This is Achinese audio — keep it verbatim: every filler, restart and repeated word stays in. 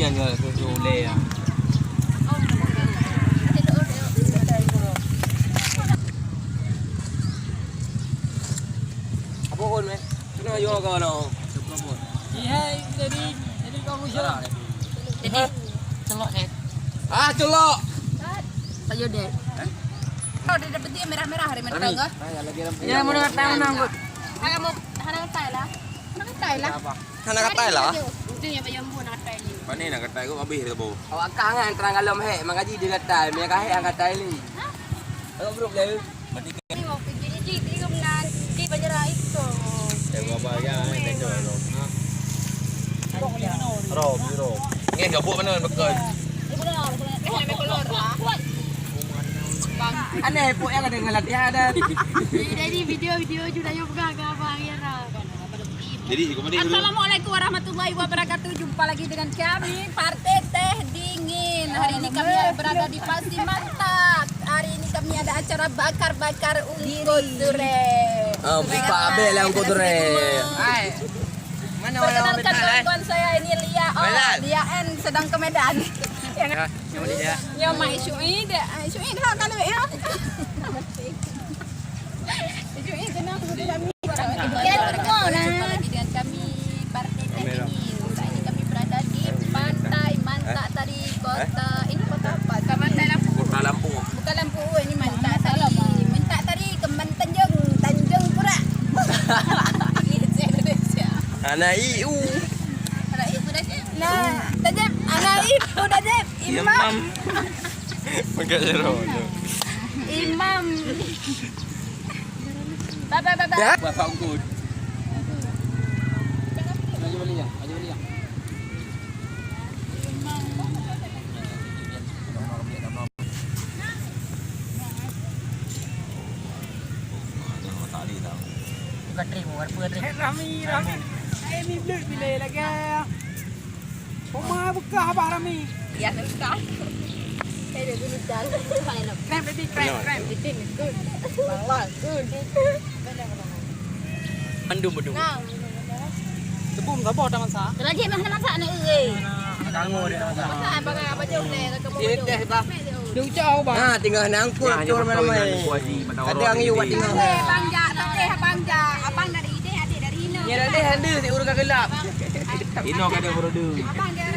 Nyang jual susu ulèe ya. Apa pun, meh? Kena jual kau nak. Iya, jadi, jadi kau usah. Jadi, celok deh. Ah, celok. Sayur deh. Kalau dia dapat dia merah-merah hari mereka. Ya, mau dengan tangan anggut. Hana katai lah. Hana katai lah. Hana katai lah. Itu yang bayam bu nak katai ni. Mana nak katai kau habis dah bu. Awak kah kan terang alam hek, mangaji dia katai, minyak kahek yang katai ni. Awak grup dia. Berarti ni mau pergi ni, di, di, di, di Banjaraya itu. Eh, baba ya, eh, betul tu. Ha. Rom, rom. Ngeh gabuk mana bekas? Aneh, pok yang ada ngelat ya ada. Jadi video-video juga yang pegang ke abang ya. Jadi, kembali dulu. Assalamualaikum warahmatullahi wabarakatuh. Jumpa lagi dengan kami, Partai Teh Dingin. Hari ini kami berada di Pasi Mantap. Hari ini kami ada acara bakar-bakar ungkut durian. Ah, buka abis lah ungkut durian. Hai. Mana orang Perkenalkan kawan-kawan saya, ini Lia. Oh, Lia N sedang ke Medan. Ya, yang mana dia? Ya, Mak Syuid. Ah, Syuid dah kalau ya. Jumpa lagi dengan kami, Partai Teh Dingin. Saat ini kami berada di Pantai Mantap Sari, kota, ini kota apa? Kami Kota Lampung. Bukan Lampung, ini Mantap Sari. Mantap Sari, Kembang Tanjung, Tanjung Pura. Indonesia. Anak I U. Anak I U dah siap. Nah, tajam. Anak I U dah siap. Imam. Imam. Pakai jeruk tu. Imam. Bye, bye, bye, bye. Ya. Buat sangkut. Laju balik ya, laju balik ya. Bukan trik, bukan trik. Rami, rami. Hai, ni blöd bila lagi. Oma bekah abah rami. Ya, bekah. Saya dah dulu dah. Krem tadi, krem, krem. Itu good. Bawah good. Mandum bedu. Nah. Tebum sabar dah masak. Lagi mah dah masak ni, eh. Tangguh dia masak. Masak apa, apa jauh ni? Dia teh bah. Dia ucap apa, bang? Ha, tinggal nangkut tu ramai-ramai. Ada angin buat tinggal. Eh, bang Jak, tak teh abang Jak. Abang dari Ide, adik dari Ino. Ya, dah deh, ada si urus gelap. Ino kada berdu. Abang dia